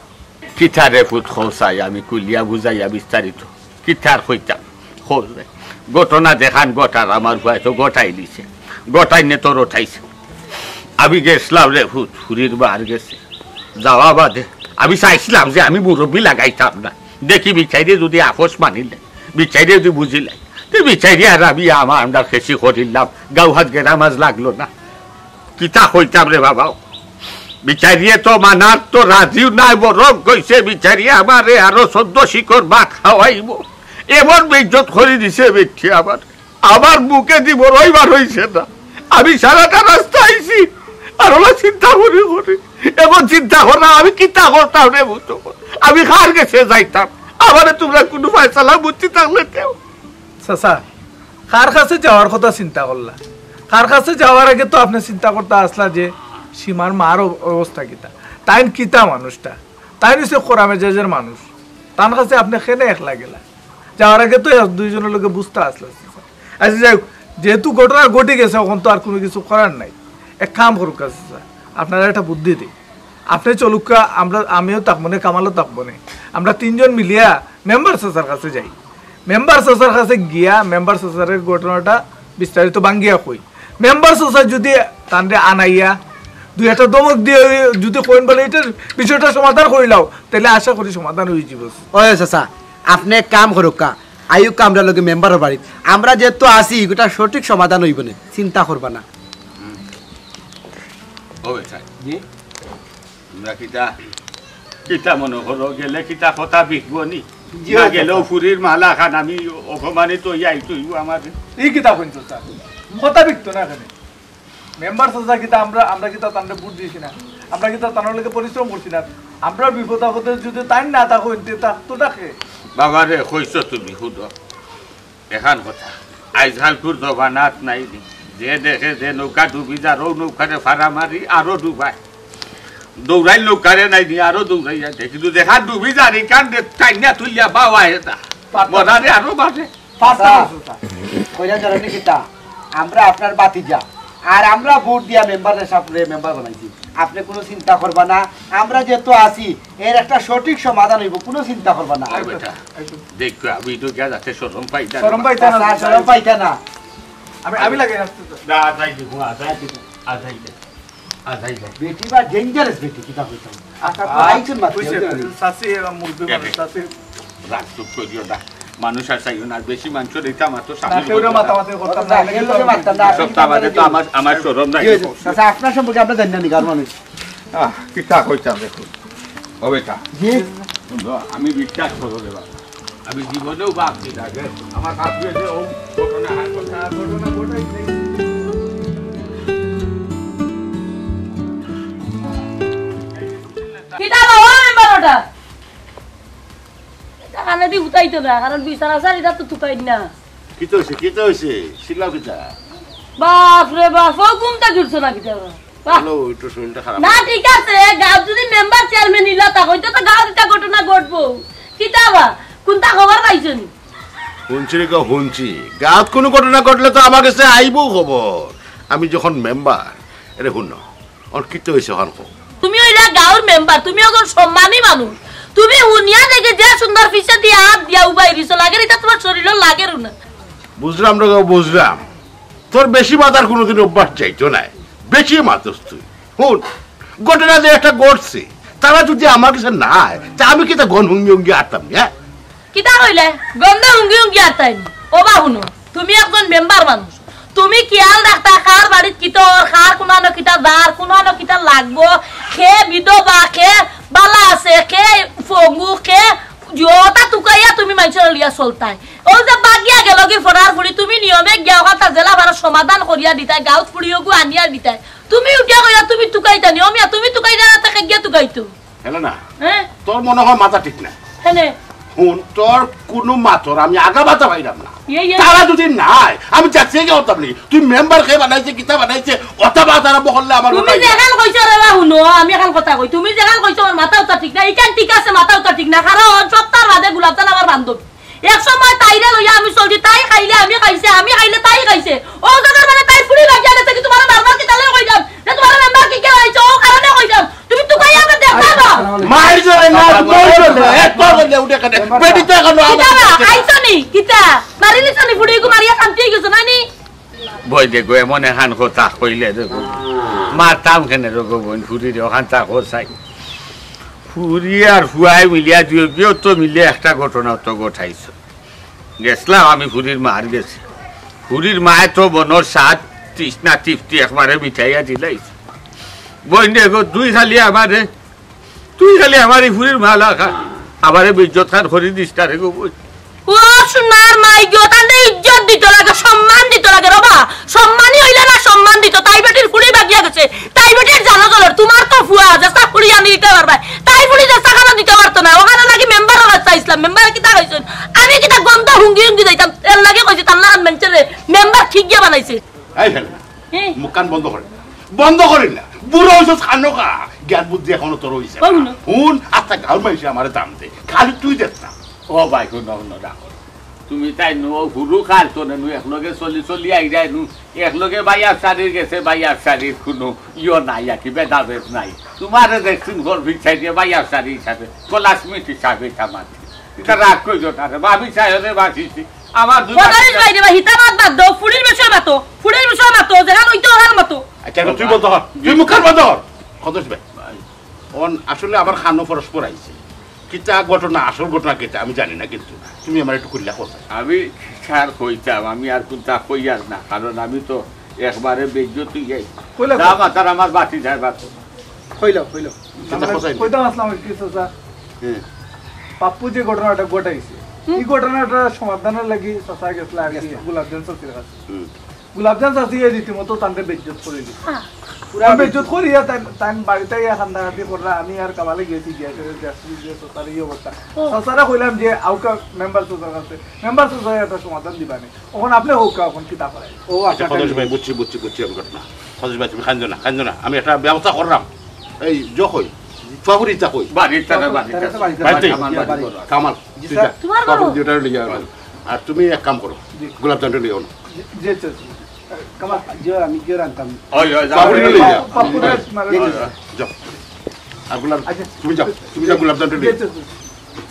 কিতা রে পুত, কও চাই, আমি খুলিয়া বুঝাইয়া বিস্তারিত। কিতার কইতাম? খোঁজ নাই। ঘটনা যেখান ঘটার আমার ভাই তো ঘটাই দিছে। ঘটাই নে তোর উঠাইছে। আমি গেছলাম রে ফুত, ফুরির বার গেছে। যাওয়া বাদে আমি চাইছিলাম যে আমি মুরব্বি লাগাইতাম না। দেখি বিচাইরে যদি আপস মানিলে, বিচাইরে যদি বুঝিলাই, তে বিচাইরে আর আমি আমার আমরার খেসি করিলাম। গাউ হাত গেরা মাছ লাগলো না। কিতা কইতাম রে বাবা? বিচারিয়ে তো মানার তো রাজিও নাই, বরং কইছে বিচারিয়ে আমারে আরো চোদ্দ শিকর ভাত খাওয়াইব। এমন বেইজ্জত করি দিছে বেটি আমার, আমার মুখে দি বড়ই বার হইছে না। আমি সারাটা রাস্তা আইছি, আর ওলা চিন্তা করি করি। এখন চিন্তা কর না, আমি কিতা করতাম রে বুঝতো? আমি কার গেছে যাইতাম? আমারে তোমরা কোনো ফয়সালা বুঝতে থাকলে কেউ। চাচা, কার কাছে যাওয়ার কথা চিন্তা করলা? কার কাছে যাওয়ার আগে তো আপনি চিন্তা করতা আসলা যে সীমার মার অব-, অবস্থা কিতা, তাইন কিতা মানুষটা, তাইন হইছে খোরা মেজাজের মানুষ, তান কাছে আপনি কেনে একলা গেলা? যাওয়ার আগে তো এক দুইজনের লগে বুঝতা আসলা। আচ্ছা, যাই হোক, যেহেতু ঘটনা ঘটি গেছে, এখন তো আর কোনো কিছু করার নাই। এক কাম করুক, চাচা, আপনারা একটা বুদ্ধি দিই। আপনি চলুক্কা, আমরা, আমিও থাকবো নে, কামালও থাকবো নে। আমরা তিনজন মিলিয়া মেম্বার চাচার কাছে যাই। মেম্বার চাচার কাছে গিয়া মেম্বার চাচারে ঘটনাটা বিস্তারিত ভাঙ্গিয়া কই। মেম্বার চাচা যদি তানরে আনাইয়া দুই একটা ধমক দিয়া যদি কইন বলে, "এটার বিষয়টা সমাধান করিলাও", তাহলে আশা করি সমাধান হয়ে যাবো। ওই চাচা, আপনি এক কাম করুক্কা, আইউক্কা আমরার লগে মেম্বারর বাড়িত। আমরা যেহেতু আছি, এটা সঠিক সমাধান হইব নে, চিন্তা করবা না। ও বেটা। জি? তোমরা কিতা, কিতা মনে করো, গেলে কিতা কথা বিকবো নি? জি, না হয় গেলেও চাচা। ফুরির মালা খান আমি অপমানিত হইয়া আইতে হইব আমার। এই কিতা কইন চাচা? কথা বিকতো না এখানে। মেম্বার চাচা কিতা আমরা, আমরা কিতা তানরে ভোট দিছি না? আমরা কিতা তানর লাগি পরিশ্রম করছি না? আমরার বিপদ আপদে যদি তাইন না থাকইন, তে থাকতো না কে? বাবা রে, কইছো তুমি, হুনো। এখান কথা, আইজকালকুর জমানাত নাই নি। যে দেখে যে নৌকা ডুবি যার, অউ নৌকারে ফাড়া মারি আরো ডুবায়। দৌড়াই নৌকারে নাই নি, আরো দৌড়াইয়া দে। কিন্তু দেখা ডুবি যার, ইখান দে টাইনা তুলিয়া বাওয়া এটা। পারতাম। মরারে আরো বাজে। পারতাম না, চাচা। কইরা জানেন নি কিতা? আমরা আপনার ভাতিজা। আর আমরা ভোট দিয়া মেম্বার সাবরে মেম্বার বানাইছি। আপনে কুনু চিন্তা করবা না। আমরা যেহেতু আছি, এর একটা সঠিক সমাধান অইবো, কুনু চিন্তা করবা না। আয় বেটা, দেখো, আমি তো গিয়া যাতে শরম পাইতা না। শরম পাইতা না, চাচা, শরম পাইতা না। আমি, আমি লাগে আসতে তো। না, যাই দিব, আ, যাই দিব, আ, যাই দিব, আ, যাই দিব। বেটি বা dangerous বেটি, কিতা কইতাম? আচ্ছা, তো আ, আইছেন মাত্র, কইছে, বুঝতে পারি। চাচি, এরা মুরব্বি মানুষ, চাচি। রাগ চুপ করিও না। মানুষ আর চাইও না, বেশি মানুষ দেখতে আমার তো না, সামনে কেউ রে বলবো না। মাতামাতি করতাম না, না, কেউ লোকে মারতাম না, সব তো আমাদের তো আমার, আমার শরম নাই। কি হয়েছে? চাচা, আপনার সম্পর্কে আমরা জানি না নি, গাঁওর মানুষ। আহ, কিতা কইতাম দেখো। ও বেটা। জি। শুনো, আমি বিশ্বাস করো রে বাবা। আমি জীবনেও ভাবছি না যে আমার কাছে যে ও ঘটনা, আর ঘটনা, আর ঘটনা ঘটাইছে। কিতা বাবা, আমি বারোটা। এটা কানে দি উঠাইতো না, কারণ বিছানা সারি এটা তো তুকাই না। কিতা হইছে? কিতা হইছে? শিলা কিতা? বাপ রে বাপ, ও ঘুমটা জুটছে না কিতা? বাহ। হ্যালো, একটু শরীরটা খারাপ। না, ঠিক আছে, গাঁও যদি মেম্বার চেয়ারম্যান ইলা তা হইতো তো গাঁও একটা ঘটনা ঘটবো। কিতা বা? কোনটা খবর পাইছনি? হুনছি রে গো, হুনছি। গাঁওত কোনো ঘটনা ঘটলে তো আমার কাছে আইবো খবর। আমি যখন মেম্বার, এরে হুনো, অন কিতা হইছে অখান কও। তুমি হইলা গাঁওর মেম্বার, তুমি একজন সম্মানী মানুষ। তুমি হুনিয়া দেখে যে সুন্দর পিছে দিয়া হাত দিয়া উবাই দিছো, লাগের এটা তোমার শরীরও লাগের না। বুঝলাম রে গো, বুঝলাম। তোর বেশি মাতার কোনোদিন অভ্যাস যাইতো নায়, বেশি মাতস তুই। হুন, ঘটনা যে একটা ঘটছে, তারা যদি আমার কাছে না আয়, তা আমি কিতা গন্ধ হুঙ্গি হুঙ্গি আরতাম নি, হ্যাঁ? কিতা কইলে? গন্ধ হুঙ্গি হুঙ্গি আরতায় নি? ও বা হুনো, তুমি একজন মেম্বার মানুষ, তুমি খিয়াল রাখতা কার বাড়িত কিতা অর, কার কুনানো কিতা যার, কুনানো কিতা লাগবো, কে বিধবা, কে বালা আছে, কে পঙ্গু, কে যেতা তুকাইয়া তুমি মানষর লইয়া চলতায়। ও যে বাগিয়া গেল কি ফরার ফুড়ি, তুমি নিয়মে গিয়া ওখানটা জেলা ভাড়া সমাধান করিয়া দিতায়, গাঁওত ফুড়ি ওগু আনিয়া দিতায়। তুমি উঠিয়া কইয়া তুমি তুকাইতা নি, ও মিয়া, তুমি তুকাইতা না, তাকে গিয়া তুকাইতো। হেলে না, হ্যাঁ? তোর মনে হয় মাথা ঠিক না। হেনে? হুন, তোর কোনো মাতর আমি আগা মাথা পাইলাম না। ইয়ে, ইয়ে। তারা যদি নাই, আমি যাচ্ছি গিয়া হতাম নি। তুই মেম্বার কে বানাইছে, কিতা বানাইছে, অতা বাদ আরম্ভ করলে আমার তুমি কথা যেখান কইছো রে বা হুনো, আমি এখান কথা কই। তুমি যেখান কইছো আমার মাথা উতা ঠিক না, ইখান ঠিক আছে, মাথা উতা ঠিক না। কারণ সপ্তাহ বাদে গোলাপজান আমার বান্ধবী। এক সময় তাইরে লইয়া আমি চলছি, তাই খাইলে আমি খাইছে, আমি খাইলে তাই খাইছে। ও জাগার মানে তাই ফুড়ি বাগিয়া গেছে কি তোমার বারবার কি তাহলে কইলাম? যে তোমার মেম্বার কি কে আইছে, ও কারণে কইলাম। তুমি তো কই আমরা দেখবা না। মার জোরে না, তোর জোরে, এ তোর জোরে উঠে কেনে? বেটি তো এখন আমার কিতা বা, আইছো নি? কিতা? মারিলিছো নি ফুড়ি গো, মারিয়া শান্তি হয়ে গেছো না নি? বই দেখো, এমন এখান কথা কইলে দেখো। মারতাম কেনে রে গো বইন, ফুড়ি রে, ওখান তা কো চাই। ফুড়ি আর ফুয়াই মিলিয়া দুইও গিয়েও তো মিলে একটা ঘটনা তো ঘটাইছো। গেছলাম আমি ফুড়ির মার গেছে। ফুড়ির মায়ে তো মনর সাত তৃষ্ণা তৃপ্তি একবারে মিটাইয়া দিলাইছে। বইন রে গো, তুই খালি আমারে, তুই খালি আমার এই ফুড়ির মা লাগা, আমারে বেইজ্জত খান করি দিস না রে গো বইন। ও সোনার মাই গো, তানরে ইজ্জত দিত লাগে, সম্মান দিত লাগে রে বা। সম্মানী হইলে না সম্মান দিত। তাই বেটির ফুড়ি বাগিয়া গেছে, তাই বেটির জানো চলর। তোমার তো ফুয়া, যেসা ফুড়ি আনি দিতে পারবায়, তাই ফুড়ি যেসা খানো দিতে পারতো না। ওখানো লাগি মেম্বারর কাছে চাইছিলাম, মেম্বারে কিতা কইছইন? আমি কিতা গন্ধ হুঙ্গি হুঙ্গি যাইতাম, এর লাগি কইছি তার নাম মেনছে রে, মেম্বার ঠিক গিয়া বানাইছে। এই ফেলে না। হ্যাঁ। মুখখান বন্ধ করে না। বন্ধ করি না। বুড়া হইছস খানোকা। জ্ঞান বুদ্ধি এখনো তোর হইছে না। হুন, আচ্ছা, গাঁওর মানষে আমারে দাম দে। খালি তুই দেস না। ও ভাই, হুনো, হুনো, রাখো। তুমি তাই নু, হুরু কাল তো নু, একলগে চলি চলি আই যায় নু, একলগে ভাই আফসারির গেছে, ভাই আফসারির কোনো ইয়ো নাই, আর কি ভেদাভেদ নাই। তোমারে দেখছুন ঘর ভিতর সাইডে ভাই আফসারি হিসাবে, ক্লাসমেট হিসাবে এটা মাত্র। এটা রাগ করিও না রে, ভাবি চাই রে, বাসিছি। আমার দুই বদলিস ভাই রে ভাই, হিতা মাত বাদ দাও, ফুড়ির বিষয় মাতো, ফুড়ির বিষয় মাতো, যেখান হইতে ওখান মাতো। আচ্ছা, এবার তুই বন্ধ কর, তুই মুখখান বন্ধ কর। কত ভাই? অন আসলে আমার খানো পরস্পর আইছে। কিতা ঘটনা, আসল ঘটনা কিতা আমি জানি না, কিন্তু তুমি আমার একটু খুললা কথা। আমি স্যার কইতাম, আমি আর কোনটা কইয়ার না, কারণ আমি তো একবারে বেইজ্জত হই যাই। কইলা যা কই? মাতার আমার বাতি যায় বাতো। কইলা, কইলা। কিতা কথা কইলা? কইতাম আসলাম কি চাচা? হুম। পাপ্পু যে ঘটনাটা ঘটাইছে, হুম। এই ঘটনাটা সমাধানের লাগি চাচা গেছলা আর কি, গেছলা। গোলাপজান চাচির কাছে। হুম। গোলাপজান চাচি এই রীতিমতো তানরে বেইজ্জত করে দিছে। হ্যাঁ। পুরা আমি বেইজ্জত করিয়া তাই, তাই বাড়িত আইয়া কান্দাকাটি কররা, আমি আর কামালে গেছি গিয়া, সে দেখছি যে চাচার এই অবস্থা। ও। চাচারে কইলাম যে আউক্কা মেম্বার চাচার কাছে, মেম্বার চাচায় একটা সমাধান দিবা নি। অখন আপনে কউক্কা, অখন কিতা করাই? ও, আচ্ছা, আচ্ছা, খদর ভাই, বুঝছি, বুঝছি, বুঝছি আমি ঘটনা। খদর ভাই, তুমি কান্দো না, কান্দো না, আমি একটা ব্যবস্থা কররাম। এই, জ কই, ফাবুরিতা কই? বাড়িত তারা, বাড়িত তারা। বাড়িত, বাড়িত। আমার বাড়িত। কামাল, জি, তুই স্যার। যা। তোমার বাবু। বাবু, দুইটা লইয়া আয়। আর তুমি এক কাম করো, জি। গোলাপ জামটা লইয়া আও না। জি, জি, স্যার। কামাল, জি, আমি কি রানতাম? ওই, ওই, যাও। বাবুরে লইয়া আও। বাবুরে মারা জি, জি, দিছে। স্যার। যাও। আর গোলাপ, আচ্ছা। তুমি যাও, তুমি যাও, গোলাপ জামটা জি, লইয়া আও। জি, জি।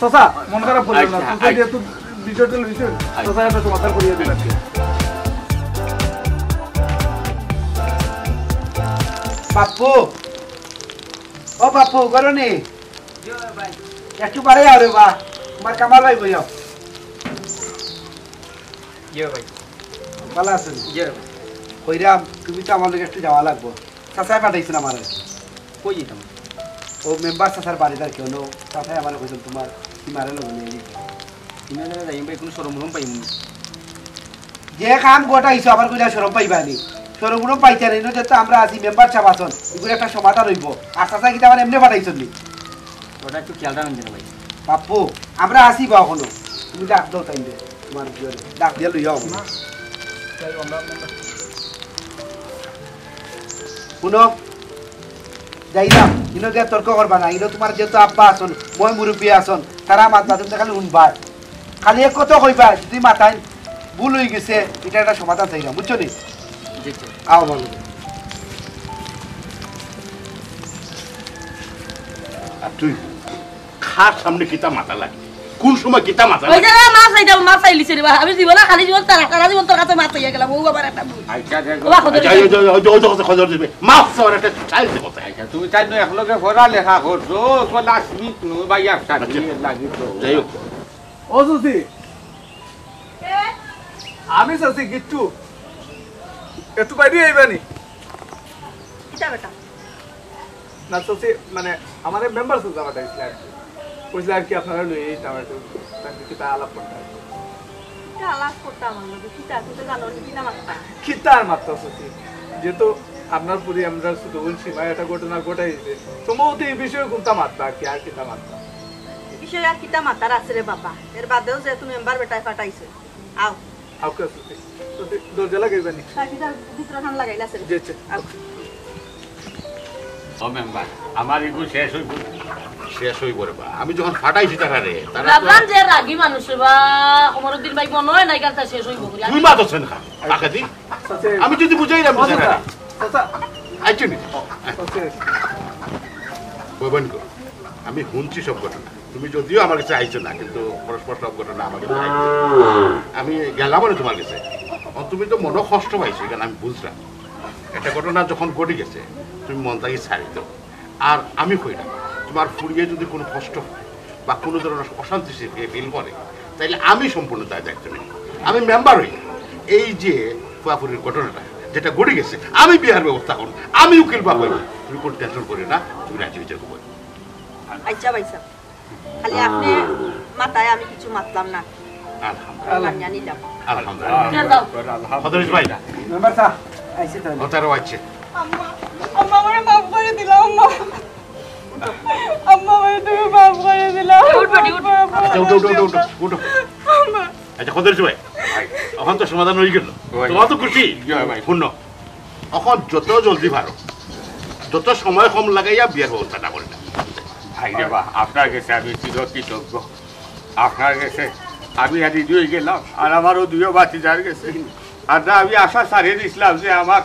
চাচা, মন খারাপ করবেন না। আচ্ছা, চাচা আচ্ছা। যেহেতু বিষয়টা লইছেন, আচ্ছা। চাচা একটা সমাধান করিয়া দিবেন। পাপ্পু, ও পাপ্পু, করো নি? একটু বারে আও রে বা, তোমার কামাল ভাই বইয়াও। জি ভাই। ভালা আছো নি? জি ভাই। কইরাম, তুমি তো আমার লগে একটু যাওয়া লাগবো। চাচায় পাঠাইছইন আমারে। কই যাইতাম? ও মেম্বার চাচার বাড়িত আর কি, অনো চাচায় আমারে কইছইন তোমার ইমারে লগে লইয়া যাইতাম। ইমা জানে যাইম ভাই, কুনু শরম-উরম পাইমু নি। যে কাম গটাইছো, আবার কইলা শরম পাইবা নি। শরম-উরম পাইতা নায়, ইনো যেহেতু আমরা আছি, মেম্বার সাব আছইন, ইগুর একটা সমাধান অইবো। আর চাচায় কিতা আমারে এমনে পাঠাইছইন নি? ওটা একটু খেয়াল রাখেন যেন ভাই। পাপ্পু, আমরা আছি বা অখনো। তুমি ডাক দেও তাইনরে, তোমার বিয়ারে। ডাক দিয়া লইয়া আও। হুনো, যাইরাম, ইনো গিয়া তর্ক করবা না। ইনো তোমার যেহেতু আব্বা আছইন, ময়-মুরব্বি আছইন, তারা মাতবা, তুমি খালি হুনবায়। খালি এক কথা কইবায়, যদি মাতাইন ভুল অইগেছে, ইটার একটা সমাধান চাইরাম, বুঝছো নি? জি, জি। আও, ভালো। আর তুই কার সামনে কিতা মাতা লাগে? কোন সময় কিতা মাতা ওই লাগে? যে মাফ চাইতাম, মাফ চাইলিছে রে বা। আমি জীবনে খালি জীবন তারা, সারা জীবন তোর কাছে মাফ চাইয়া গেলাম। ও বাবার একটা ভুল। আচ্ছা, আচ্ছা, ওবা, খোদা আচ্ছা, রে। ওই যে, ওই যে, ওই যে, ওই যে, খোদা রে। মাফ চাওয়ার একটা স্টাইল দে কোথায়? আচ্ছা, তুমি তাই নয়, একলগে পড়ালেখা করছো, ও ক্লাসমেট নয়, ভাই, একসাথে আচ্ছা। লাগি তো। যাই হোক। ও সুসি। কে? আমি চাচি গিট্টু। একটু বাইরে আইবা নি? কিতা বেটা? না, চাচি, মানে, আমারে মেম্বার চাচা পাঠাইছলা আর কি। কইছলা আর কি আপনারে লইয়া আইতাম একটু, তার কিতা আলাপ করতাম। কিতা আলাপ করতাম আমার লগে? কিতা? তুই তো জানো নি, কিতা মাততাম? কিতা আর মাততাম চাচি? যেহেতু আপনার পুড়ি আমরার ছোট বোন সীমায় একটা ঘটনা ঘটাই দিছে, সম্ভবত এই বিষয়ে কুনতা মাতবা আর কি, আর কিতা মাতবা? এই বিষয়ে আর কিতা মাতার আছে রে বাবা? এর বাদেও যেহেতু মেম্বার বেটায় পাঠাইছে, আও। আও, কে আছে? তো তুই দরজা লাগাইবা নি? চাবিটা ভিতরে খান লাগাইলা আছে রে। জি, জি। আও। ও মেম্বার, আমার ইগু শেষ অইবো। শেষ অইবো রে বা। আমি যখন ফাটাইছি তারা রে, তারা তো রাবরান যে রাগী মানুষ রে বা, কমরুদ্দিন ভাই মনে হয় না, এই গানটা শেষ অইবো বলে। তুই মাত আছেন খা, আকাদি। আচ্ছা, আমি যদি বুঝাইলাম ও বুঝে না। চাচা, চাচা। আইছো নি? আচ্ছা। বইবেন গো, আমি হুনছি সব ঘটনা। তুমি যদিও আমার কাছে আইছো না, কিন্তু পরস্পর সব ঘটনা আমার কাছে আইছো। আমি গেলাম মানে তোমার কাছে। অখন তুমি তো মনো কষ্ট পাইছো, ইখান আমি বুঝলাম। একটা ঘটনা যখন ঘটি গেছে, তুমি মন থাকি ছাড়ি দাও। আর আমি কইলাম, তোমার ফুড়িয়ে যদি কুনু কষ্ট পায় বা কুনু ধরনের অশান্তি সে ফি-, ফিল করে, তাইলে আমি সম্পূর্ণ দায় দায়িত্ব নিব। আমি মেম্বার অই, এই যে ফুয়াফুড়ির ঘটনাটা যেটা ঘটি গেছে, আমি বিয়ার ব্যবস্থা করমু, আমি উকিল বাবু অইমু। তুমি কুনু টেনশন করিও না, তুমি রাজি অই যাও। আচ্ছা ভাইসাব, খালি আপনে মাতায়, আমি কিছু মাতলাম না। আলহামদুলিল্লাহ। মানিয়া নিলাম। আলহামদুলিল্লাহ। কে যাও? খদরিস ভাই। মেম্বার সাব, আইছি তো। ও তারও আছে। আম্মা, আম্মা, আমারে মাফ করি দিলাও, আম্মা। আম্মা, আমারে তুমি মাফ করি দিলাও। উঠ বেটি, উঠ। আচ্ছা, উঠো, উঠো, উঠো, উঠো, উঠো। আম্মা। আচ্ছা, খদরিস ভাই, অখন তো সমাধান অই গেল। অই। তুমরা তো খুশি? জি ভাই। হুনো, অখন যত জলদি পারো, যত সময় কম লাগাইয়া বিয়ার ব্যবস্থাটা করি না। ভাই রে বা, আপনার গেছে আমি চিরকৃতজ্ঞ। আপনার গেছে আমি আর রেডি অই গেলাম, আর আমারও দুইও ভাতিজার গেছে। আর না, আমি আশা ছাড়ি দিছলাম যে আমার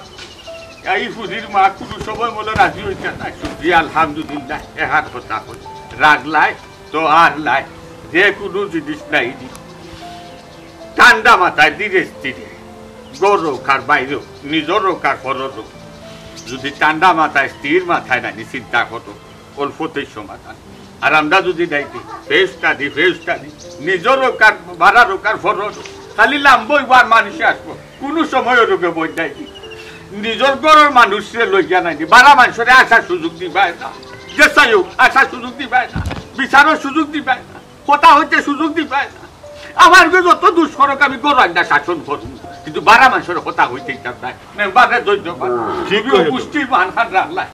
এই ফুড়ির মা কুনু সময় মনো রাজি অইতা না। জি, আলহামদুলিল্লাহ, এহার কথা কই। রাগ লাই তো আর লাই, যে কুনু জিনিস নাই নি। ঠান্ডা মাথায় ধীরে স্থিরে, ঘর অউক আর বাইর অউক, নিজর অউক আর পরর অউক, যদি ঠান্ডা মাথায়, স্থির মাথায় নানি চিন্তা করো, অল্পতেই সমাধান। আর আমরা যদি নাইতে ফেউস্তানি, ফেউস্তানি, নিজর অউক আর বারার অউক আর পরর অউক, খালি লাম্বা অইবো আর মানুষে আসবো, কুনু সময় অউ রোগে বই নাইনি। নিজর ঘরর মানুষরে লইয়া নাইনি, বারা মানষরে আসার সুযোগ দিবায় না, যেছাই অউক আসার সুযোগ দিবায় না, বিচারর সুযোগ দিবায় না, কথা কইতে সুযোগ দিবায় না। আমার গো যত দুষ করউক আমি ঘরো আইনা শাসন করমু। কিন্তু বারা মানষর কথা কইতে ইচ্ছা চায়। মেম্বারে ধন্যবাদ। সিবিও গোষ্ঠীর মান খান রাখলা।